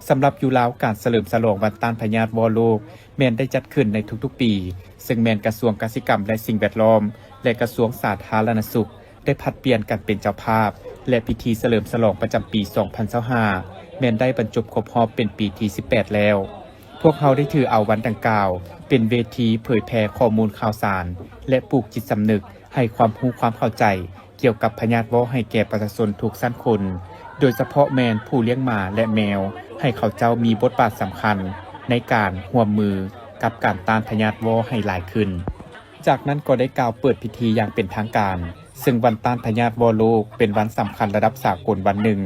ສຳລັບຢູ່ລາວ, ການສະເຫຼີມສະຫຼອງວັນຕ້ານພະຍາດວໍໂລກແມ່ນໄດ້ຈັດຂຶ້ນໃນທຸກໆປີ, ເຊິ່ງແມ່ນກະຊວງກະສິກຳ ແລະ ສິ່ງແວດລ້ອມ ແລະ ກະຊວງສາທາລະນະສຸກ ໄດ້ຜັດປ່ຽນກັນເປັນເຈົ້າພາບ ແລະ ພິທີສະເຫຼີມສະຫຼອງປະຈຳປີສອງພັນຊາວຫ້າ ແມ່ນໄດ້ບັນຈົບຄົບຮອບເປັນປີທີສິບແປດແລ້ວ. ພວກເຮົາໄດ້ຖືເອົາວັນດັ່ງກ່າວເປັນເວທີເຜີຍແຜ່ຂໍ້ມູນຂ່າວສານ ແລະ ປູກຈິດສຳນຶກໃຫ້ຄວາມຮູ້ຄວາມເຂົ້າໃຈ ກ່ຽວກັບພະຍາດວໍໃຫ້ແກ່ປະຊາຊົນທຸກຊັ້ນຄົນ, ໂດຍສະເພາະແມ່ນຜູ້ລ້ຽງໝາ ແລະ ແມວ ໃຫ້ເຂົາເຈົ້າມີບົດບາດສຳຄັນໃນການຮ່ວມມືກັບການຕ້ານພະຍາດວໍໃຫ້ຫຼາຍຂຶ້ນ. ຈາກນັ້ນກໍໄດ້ກ່າວເປີດພິທີຢ່າງເປັນທາງການ, ເຊິ່ງວັນຕ້ານພະຍາດວໍໂລກເປັນວັນສຳຄັນລະດັບສາກົນວັນໜຶ່ງ,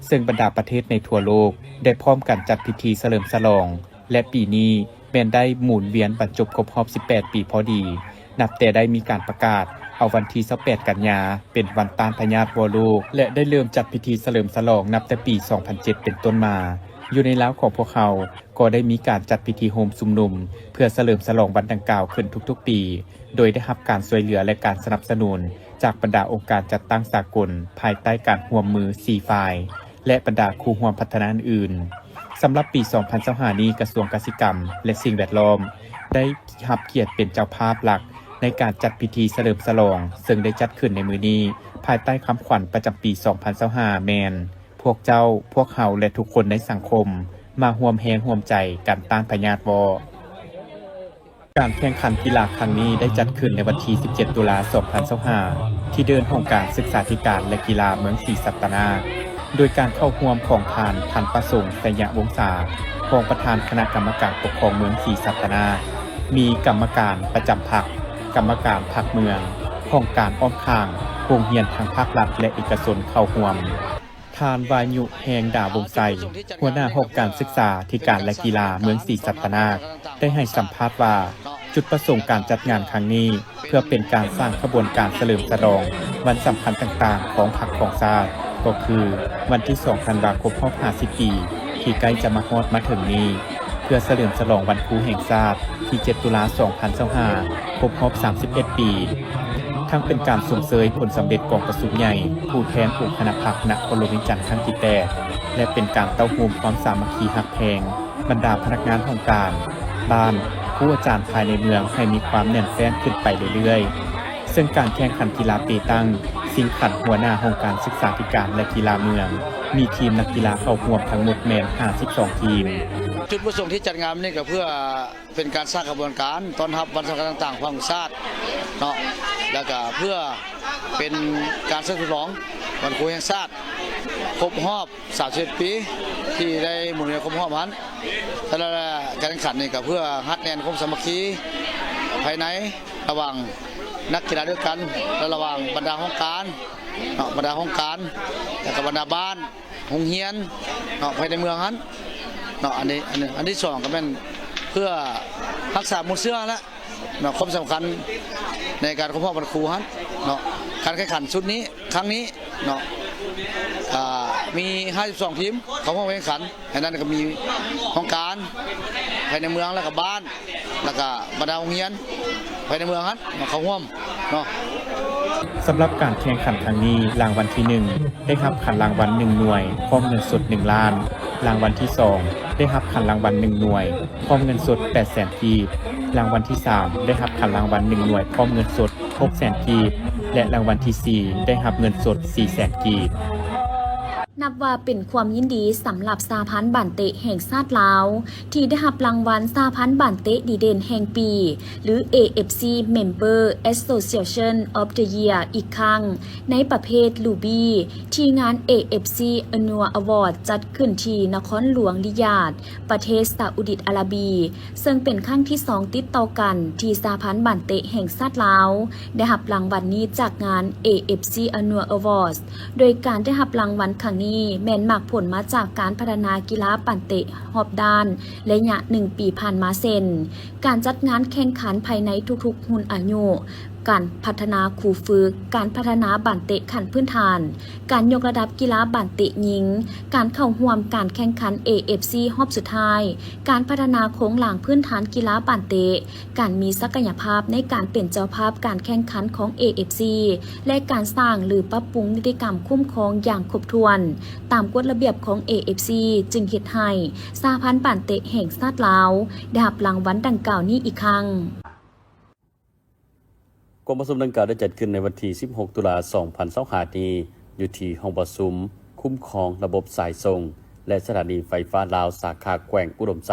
ເຊິ່ງບັນດາປະເທດໃນທົ່ວໂລກໄດ້ພ້ອມກັນຈັດພິທີສະເຫຼີມສະຫຼອງ ແລະ ປີນີ້ແມ່ນໄດ້ໝູນວຽນບັນຈົບຄົບຮອບສິບແປດປີພໍດີ, ນັບແຕ່ໄດ້ມີການປະກາດເອົາວັນທີຊາວແປດ ກັນຍາ ເປັນວັນຕ້ານພະຍາດວໍໂລກ ແລະ ໄດ້ເລີ່ມຈັດພິທີສະເຫຼີມສະຫຼອງນັບແຕ່ປີສອງພັນເຈັດເປັນຕົ້ນມາ. ຢູ່ໃນລາວຂອງພວກເຮົາກໍໄດ້ມີການຈັດພິທີໂຮມຊຸມນຸມ ເພື່ອສະເຫຼີມສະຫຼອງວັນດັ່ງກ່າວຂຶ້ນທຸກໆປີ, ໂດຍໄດ້ຮັບການຊ່ວຍເຫຼືອ ແລະ ການສະໜັບສະໜູນຈາກບັນດາອົງການຈັດຕັ້ງສາກົນ ພາຍໃຕ້ການຮ່ວມມືສີ່ຝ່າຍ ແລະ ບັນດາຄູ່ຮ່ວມພັດທະນາອື່ນໆ. ສຳລັບປີສອງພັນຊາວຫ້ານີ້, ກະຊວງກະສິກຳ ແລະ ສິ່ງແວດລ້ອມ ໄດ້ຮັບກຽດເປັນເຈົ້າພາບຫຼັກໃນການຈັດພິທີສະເຫຼີມສະຫຼອງ, ເຊິ່ງໄດ້ຈັດຂຶ້ນໃນມື້ນີ້ ພາຍໃຕ້ຄຳຂວັນປະຈຳປີສອງພັນຊາວຫ້າ ແມ່ນ ພວກເຈົ້າ, ພວກເຮົາ ແລະ ທຸກຄົນໃນສັງຄົມ ມາຮ່ວມແຮງຮ່ວມໃຈກັນຕ້ານພະຍາດວໍ. ການແຂ່ງຂັນກິລາຄັ້ງນີ້ໄດ້ຈັດຂຶ້ນໃນວັນທີສິບເຈັດ ຕຸລາ ສອງພັນຊາວຫ້າ ທີ່ເດີ່ນຫ້ອງການສຶກສາທິການ ແລະ ກິລາເມືອງສີສັດຕະນາກ, ໂດຍການເຂົ້າຮ່ວມຂອງທ່ານ ພັນປະສົງ ໄຊຍະວົງສາ ຮອງປະທານຄະນະກຳມະການປົກຄອງເມືອງສີສັດຕະນາກ, ມີກຳມະການປະຈຳພັກ, ກຳມະການພັກເມືອງ, ຫ້ອງການອ້ອມຂ້າງ, ໂຮງຮຽນທັງພາກລັດ ແລະ ເອກະຊົນເຂົ້າຮ່ວມ. ທ່ານ ວາຍຸ ແຮງດາວົງໄຊ ຫົວໜ້າຫ້ອງການສຶກສາທິການ ແລະ ກິລາເມືອງສີສັດຕະນາກ ໄດ້ໃຫ້ສຳພາດວ່າ ຈຸດປະສົງການຈັດງານຄັ້ງນີ້ ເພື່ອເປັນການສ້າງຂະບວນການສະເຫຼີມສະຫຼອງວັນສຳຄັນຕ່າງໆຂອງພັກຂອງຊາດ, ກໍຄືວັນທີສອງ ທັນວາ ຄົບຮອບຫ້າສິບປີ ທີ່ໃກ້ຈະມາຮອດມາເຖິງນີ້, ເພື່ອສະເຫຼີມສະຫຼອງວັນຄູແຫ່ງຊາດ ທີເຈັດ ຕຸລາ ສອງພັນຊາວຫ້າ ຄົບຮອບສາມສິບເອັດປີ, ທັງເປັນການຊົມເຊີຍຜົນສຳເລັດກອງປະຊຸມໃຫຍ່ຜູ້ແທນອົງຄະນະພັກນະຄອນຫຼວງວຽງຈັນຄັ້ງທີແປດ ແລະ ເປັນການເຕົ້າໂຮມຄວາມສາມັກຄີຮັກແພງບັນດາພະນັກງານຫ້ອງການ, ບ້ານ, ຄູອາຈານພາຍໃນເມືອງໃຫ້ມີຄວາມແໜ້ນແຟ້ນຂຶ້ນໄປເລື້ອຍໆ. ເຊິ່ງການແຂ່ງຂັນກິລາເປຕັງ ຊິງຂັນຫົວໜ້າຫ້ອງການສຶກສາທິການ ແລະ ກິລາເມືອງ ມີທີມນັກກິລາເຂົ້າຮ່ວມທັງໝົດແມ່ນຫ້າສິບສອງທີມ. ຈຸດປະສົງທີ່ຈັດງານນີ້ກໍເພື່ອ ເປັນການສ້າງຂະບວນການຕ້ອນຮັບວັນສຳຄັນຕ່າງໆຂອງຊາດເນາະ ແລ້ວກະເພື່ອເປັນການສະເຫຼີມສະຫຼອງວັນຄູແຫ່ງຊາດ ຄົບຮອບສາມສິບເອັດປີ ທີ່ໄດ້ໝູນວຽນຄົບຮອບຫັ້ນ ແຕ່ລະການແຂ່ງຂັນນີ້ກໍເພື່ອຮັດແໜ້ນຄວາມສາມັກຄີພາຍໃນ ລະຫວ່າງນັກກິລາດ້ວຍກັນ ແລະ ລະຫວ່າງບັນດາຫ້ອງການເນາະ ບັນດາຫ້ອງການ ແລ້ວກໍບັນດາບ້ານ ໂຮງຮຽນເນາະ ພາຍໃນເມືອງຫັ້ນເນາະ. ອັນນີ້ ອັນນີ້ ອັນທີສອງກໍແມ່ນເພື່ອຮັກສາມູນເຊື້ອຫັ້ນແຫຼະ ເນາະ ຄວາມສຳຄັນໃນການຄົບຮອບວັນຄູຫັ້ນເນາະ. ການແຂ່ງຂັນຊຸດນີ້ ຄັ້ງນີ້ເນາະ ອ່າ ມີຫ້າສິບສອງທີມເຂົ້າຮ່ວມແຂ່ງຂັນ, ໃນນັ້ນກໍມີຫ້ອງການພາຍໃນເມືອງ ແລ້ວກໍບ້ານ ແລ້ວກໍບັນດາໂຮງຮຽນພາຍໃນເມືອງຫັ້ນເນາະ ເຂົ້າຮ່ວມເນາະ. ສຳລັບການແຂ່ງຂັນຄັ້ງນີ້, ລາງວັນທີໜຶ່ງ ໄດ້ຮັບຂັນລາງວັນໜຶ່ງໜ່ວຍ ພ້ອມເງິນສົດໜຶ່ງລ້ານ, ລາງວັນທີສອງ ໄດ້ຮັບຂັນລາງວັນໜຶ່ງໜ່ວຍ ພ້ອມເງິນສົດແປດແສນກີບ, ລາງວັນທີສາມ ໄດ້ຮັບຂັນລາງວັນໜຶ່ງໜ່ວຍ ພ້ອມເງິນສົດຫົກແສນກີບ ແລະ ລາງວັນທີສີ່ ໄດ້ຮັບເງິນສົດສີ່ແສນກີບ. ນັບວ່າເປັນຄວາມຍິນດີສຳລັບສະຫະພັນບານເຕະແຫ່ງຊາດລາວ ທີ່ໄດ້ຮັບລາງວັນສະຫະພັນບານເຕະດີເດັ່ນແຫ່ງປີ ຫຼື ເອເອັຟຊີ Member Association of the Year ອີກຄັ້ງ ໃນປະເພດ Ruby ທີ່ງານ ເອເອັຟຊີ Annual Award ຈັດຂຶ້ນທີ່ນະຄອນຫຼວງ Riyadh ປະເທດຊາອຸດີອາຣາບີ ເຊິ່ງເປັນຄັ້ງທີສອງຕິດຕໍ່ກັນທີ່ສະຫະພັນບານເຕະແຫ່ງຊາດລາວ ໄດ້ຮັບລາງວັນນີ້ຈາກງານ ເອເອັຟຊີ Annual Awards ໂດຍການໄດ້ຮັບລາງວັນຄັ້ງນີ້ ແມ່ນໝາກຜົນມາຈາກການພັດທະນາກິລາບານເຕະຮອບດ້ານໄລຍະໜຶ່ງປີຜ່ານມາ ເຊັ່ນ ການຈັດງານແຂ່ງຂັນພາຍໃນທຸກໆຮຸ່ນອາຍຸ, ການພັດທະນາຄູຝຶກ, ການພັດທະນາບານເຕະຂັ້ນພື້ນຖານ, ການຍົກລະດັບກິລາບານເຕະຍິງ, ການເຂົ້າຮ່ວມການແຂ່ງຂັນ ເອເອັຟຊີ ຮອບສຸດທ້າຍ, ການພັດທະນາໂຄງລ່າງພື້ນຖານກິລາບານເຕະ, ການມີສັກກະຍະພາບໃນການເປັນເຈົ້າພາບການແຂ່ງຂັນຂອງ ເອເອັຟຊີ ແລະ ການສ້າງ ຫຼື ປັບປຸງນິຕິກຳຄຸ້ມຄອງຢ່າງຄົບຖ້ວນ ຕາມກົດລະບຽບຂອງ ເອເອັຟຊີ ຈຶ່ງເຮັດໃຫ້ສະຫະພັນບານເຕະແຫ່ງຊາດລາວ ໄດ້ຮັບລາງວັນດັ່ງກ່າວນີ້ອີກຄັ້ງ. ກອງປະຊຸມດັ່ງກ່າວໄດ້ຈັດຂຶ້ນໃນວັນທີສິບຫົກ ຕຸລາ ສອງພັນຊາວຫ້າ ນີ້ ຢູ່ທີ່ຫ້ອງປະຊຸມຄຸ້ມຄອງລະບົບສາຍສົ່ງ ແລະ ສະຖານີໄຟຟ້າລາວ ສາຂາແຂວງອຸດົມໄຊ,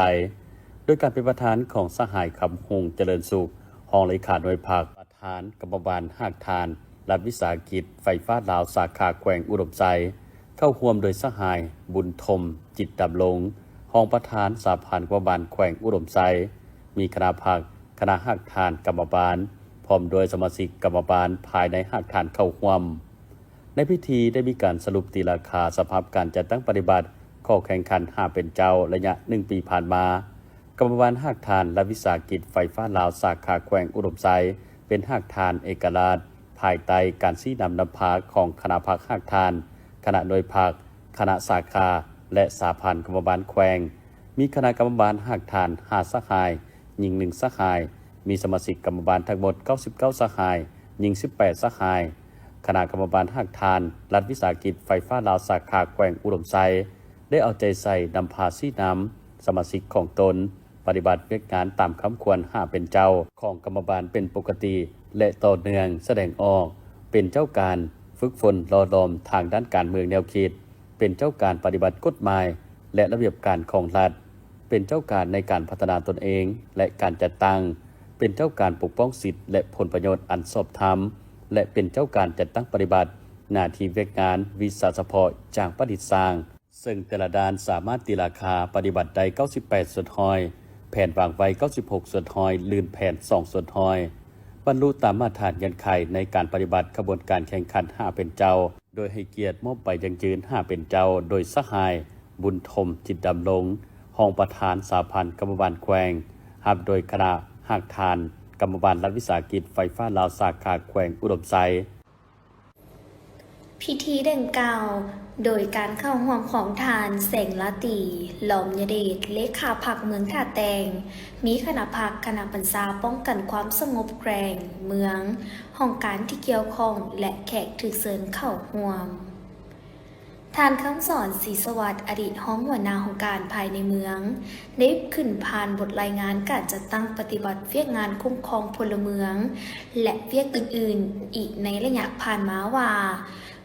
ໂດຍການເປັນປະທານຂອງສະຫາຍ ຄຳຮຸ່ງ ຈະເລີນສຸກ ຮອງເລຂາໜ່ວຍພັກ, ປະທານກຳມະບານຮາກຖານ ລັດວິສາຫະກິດໄຟຟ້າລາວ ສາຂາແຂວງອຸດົມໄຊ, ເຂົ້າຮ່ວມໂດຍສະຫາຍ ບຸນທົມ ຈິດດຳລົງ ຮອງປະທານສະຫະພັນກຳມະບານແຂວງອຸດົມໄຊ, ມີຄະນະພັກ, ຄະນະຮາກຖານກຳມະບານ ພ້ອມດ້ວຍສະມາຊິກກຳມະບານພາຍໃນຮາກຖານເຂົ້າຮ່ວມ. ໃນພິທີໄດ້ມີການສະຫຼຸບຕີລາຄາສະພາບການຈັດຕັ້ງປະຕິບັດຂໍ້ແຂ່ງຂັນຫ້າເປັນເຈົ້າໄລຍະໜຶ່ງປີຜ່ານມາ. ກຳມະບານຮາກຖານລັດວິສາຫະກິດໄຟຟ້າລາວ ສາຂາແຂວງອຸດົມໄຊ ເປັນຮາກຖານເອກະລາດ ພາຍໃຕ້ການຊີ້ນຳນຳພາຂອງຄະນະພັກຮາກຖານ, ຄະນະໜ່ວຍພັກ, ຄະນະສາຂາ ແລະ ສະຫະພັນກຳມະບານແຂວງ. ມີຄະນະກຳມະບານຮາກຖານຫ້າສະຫາຍ, ຍິງໜຶ່ງສະຫາຍ, ມີສະມາຊິກກຳມະບານທັງໝົດເກົ້າສິບເກົ້າສະຫາຍ, ຍິງສິບແປດສະຫາຍ. ຄະນະກຳມະບານຮາກຖານລັດວິສາຫະກິດໄຟຟ້າລາວ ສາຂາແຂວງອຸດົມໄຊ ໄດ້ເອົາໃຈໃສ່ນຳພາຊີ້ນຳສະມາຊິກຂອງຕົນ ປະຕິບັດວຽກງານຕາມຄຳຂວັນຫ້າເປັນເຈົ້າຂອງກຳມະບານເປັນປົກກະຕິ ແລະ ຕໍ່ເນື່ອງ, ສະແດງອອກເປັນເຈົ້າການ, ຝຶກຝົນຫຼໍ່ຫຼອມທາງດ້ານການເມືອງແນວຄິດ, ເປັນເຈົ້າການປະຕິບັດກົດໝາຍ ແລະ ລະບຽບການຂອງລັດ, ເປັນເຈົ້າການໃນການພັດທະນາຕົນເອງ ແລະ ການຈັດຕັ້ງ, ເປັນເຈົ້າການປົກປ້ອງສິດ ແລະ ຜົນປະໂຫຍດອັນຊອບທຳ ແລະ ເປັນເຈົ້າການຈັດຕັ້ງປະຕິບັດໜ້າທີ່ວຽກງານວິຊາສະເພາະຢ່າງປະດິດສ້າງ. ເຊິ່ງແຕ່ລະດ້ານສາມາດຕີລາຄາປະຕິບັດໄດ້ເກົ້າສິບແປດສ່ວນຮ້ອຍ, ແຜນວາງໄວ້ເກົ້າສິບຫົກສ່ວນຮ້ອຍ, ລື່ນແຜນສອງສ່ວນຮ້ອຍ, ບັນລຸຕາມມາດຖານເງື່ອນໄຂໃນການປະຕິບັດຂະບວນການແຂ່ງຂັນຫ້າເປັນເຈົ້າ, ໂດຍໃຫ້ກຽດມອບໃບຢັ້ງຢືນຫ້າເປັນເຈົ້າໂດຍສະຫາຍ ບຸນທົມ ຈິດດຳລົງ ຮອງປະທານສະຫະພັນກຳມະບານແຂວງ, ຮັບໂດຍຄະນະຮາກຖານກຳມະບານລັດວິສາຫະກິດໄຟຟ້າລາວ ສາຂາແຂວງອຸດົມໄຊ. ພິທີດັ່ງກ່າວ ໂດຍການເຂົ້າຮ່ວມຂອງທ່ານ ແສງລາຕີ ລ້ອມຍະເດດ ເລຂາພັກເມືອງທ່າແຕງ, ມີຄະນະພັກ, ຄະນະບັນຊາປ້ອງກັນຄວາມສະຫງົບແຂວງ, ເມືອງ, ຫ້ອງການທີ່ກ່ຽວຂ້ອງ ແລະ ແຂກຖືກເຊີນເຂົ້າຮ່ວມ. ທ່ານ ຄຳສອນ ສີສະຫວັດ ອະດີດຮອງຫົວໜ້າຫ້ອງການພາຍໃນເມືອງ ໄດ້ຂຶ້ນຜ່ານບົດລາຍງານການຈັດຕັ້ງປະຕິບັດວຽກງານຄຸ້ມຄອງພົນລະເມືອງ ແລະ ວຽກອື່ນໆອີກໃນໄລຍະຜ່ານມາວ່າ,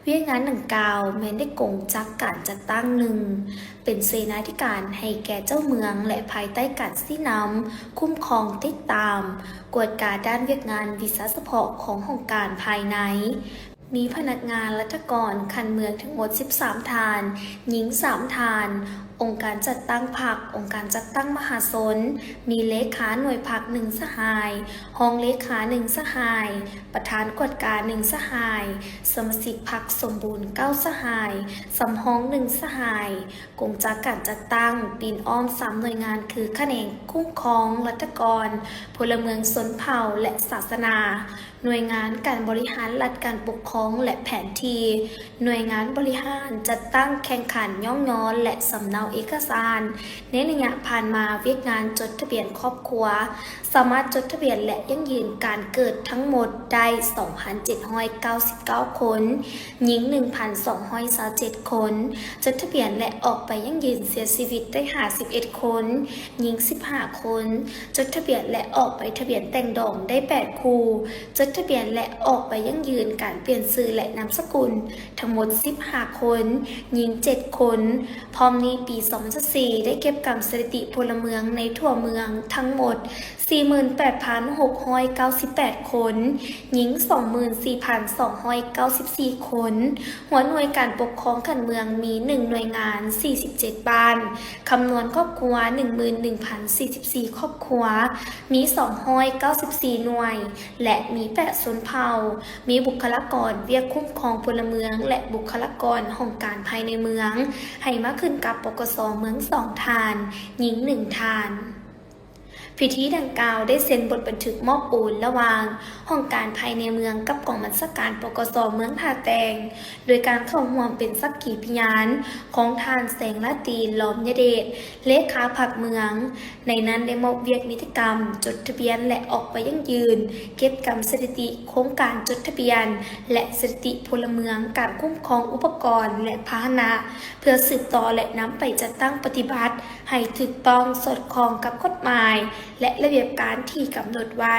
ວຽກງານດັ່ງກ່າວແມ່ນໄດ້ກົງຈັກການຈັດຕັ້ງ ໜຶ່ງ ເປັນເສນາທິການໃຫ້ແກ່ເຈົ້າເມືອງ ແລະ ພາຍໃຕ້ການຊີ້ນຳ, ຄຸ້ມຄອງ, ຕິດຕາມ, ກວດກາດ້ານວຽກງານວິຊາສະເພາະຂອງຫ້ອງການພາຍໃນ, ມີພະນັກງານລັດຖະກອນຂັ້ນເມືອງທັງໝົດສິບສາມທ່ານ, ຍິງສາມທ່ານ, ອົງການຈັດຕັ້ງພັກ, ອົງການຈັດຕັ້ງມະຫາຊົນ, ມີເລຂາໜ່ວຍພັກໜຶ່ງສະຫາຍ, ຮອງເລຂາໜຶ່ງສະຫາຍ, ປະທານກວດກາໜຶ່ງສະຫາຍ, ສະມາຊິກພັກສົມບູນເກົ້າສະຫາຍ, ສຳຮອງໜຶ່ງສະຫາຍ, ກົງຈັກການຈັດຕັ້ງປິ່ນອ້ອມສາມໜ່ວຍງານ ຄືຂະແໜງຄຸ້ມຄອງລັດຖະກອນ, ພົນລະເມືອງ, ຊົນເຜົ່າ ແລະ ສາສະໜາ, ໜ່ວຍງານການບໍລິຫານລັດການປົກຄອງ ແລະ ແຜນທີ່, ໜ່ວຍງານບໍລິຫານຈັດຕັ້ງແຂ່ງຂັນຍ້ອງຍໍ ແລະ ສຳເນົາເອກະສານ. ໃນໄລຍະຜ່ານມາ, ວຽກງານຈົດທະບຽນຄອບຄົວສາມາດຈົດທະບຽນ ແລະ ຢັ້ງຢືນການເກີດທັງໝົດໄດ້ສອງພັນເຈັດຮ້ອຍເກົ້າສິບເກົ້າຄົນ, ຍິງໜຶ່ງພັນສອງຮ້ອຍຊາວເຈັດຄົນ, ຈົດທະບຽນ ແລະ ອອກໃບຢັ້ງຢືນເສຍຊີວິດໄດ້ຫ້າສິບເອັດຄົນ, ຍິງສິບຫ້າຄົນ, ຈົດທະບຽນ ແລະ ອອກໃບທະບຽນແຕ່ງດອງໄດ້ແປດຄູ່, ຈົດທະບຽນ ແລະ ອອກໃບຢັ້ງຢືນການປ່ຽນຊື່ ແລະ ນາມສະກຸນ ທັງໝົດສິບຫ້າຄົນ, ຍິງເຈັດຄົນ. ພ້ອມນີ້, ປີສອງພັນຊາວສີ່ ໄດ້ເກັບກຳສະຖິຕິພົນລະເມືອງໃນທົ່ວເມືອງທັງໝົດສີ່ໝື່ນແປດພັນຫົກຮ້ອຍເກົ້າສິບແປດຄົນ, ຍິງສອງໝື່ນສີ່ພັນສອງຮ້ອຍເກົ້າສິບສີ່ຄົນ. ຫົວໜ່ວຍການປົກຄອງຂັ້ນເມືອງມີໜຶ່ງໜ່ວຍງານ ສີ່ສິບເຈັດບ້ານ, ຄຳນວນຄອບຄົວໜຶ່ງໝື່ນໜຶ່ງພັນສີ່ສິບສີ່ຄອບຄົວ, ມີສອງຮ້ອຍເກົ້າສິບສີ່ໜ່ວຍ ແລະ ມີແປດຊົນເຜົ່າ, ມີບຸກຄະລາກອນວຽກຄຸ້ມຄອງພົນລະເມືອງ ແລະ ບຸກຄະລາກອນຫ້ອງການພາຍໃນເມືອງ ໃຫ້ມາຂຶ້ນກັບ ປກສ ເມືອງສອງທ່ານ, ຍິງໜຶ່ງທ່ານ. ພິທີດັ່ງກ່າວໄດ້ເຊັນບົດບັນທຶກມອບໂອນລະຫວ່າງຫ້ອງການພາຍໃນເມືອງກັບກອງບັນຊາການ ປກສ ເມືອງທ່າແຕງ, ໂດຍການເຂົ້າຮ່ວມເປັນສັກຂີພະຍານຂອງທ່ານ ແສງລາຕີ ລ້ອມຍະເດດ ເລຂາພັກເມືອງ. ໃນນັ້ນໄດ້ມອບວຽກນິຕິກຳຈົດທະບຽນ ແລະ ອອກໃບຢັ້ງຢືນເກັບກຳສະຖິຕິໂຄງການຈົດທະບຽນ ແລະ ສະຖິຕິພົນລະເມືອງ, ການຄຸ້ມຄອງອຸປະກອນ ແລະ ພາຫະນະ ເພື່ອສືບຕໍ່ ແລະ ນຳໄປຈັດຕັ້ງປະຕິບັດໃຫ້ຖືກຕ້ອງ, ສອດຄ່ອງກັບກົດໝາຍ ແລະ ລະບຽບການທີ່ກຳນົດໄວ້.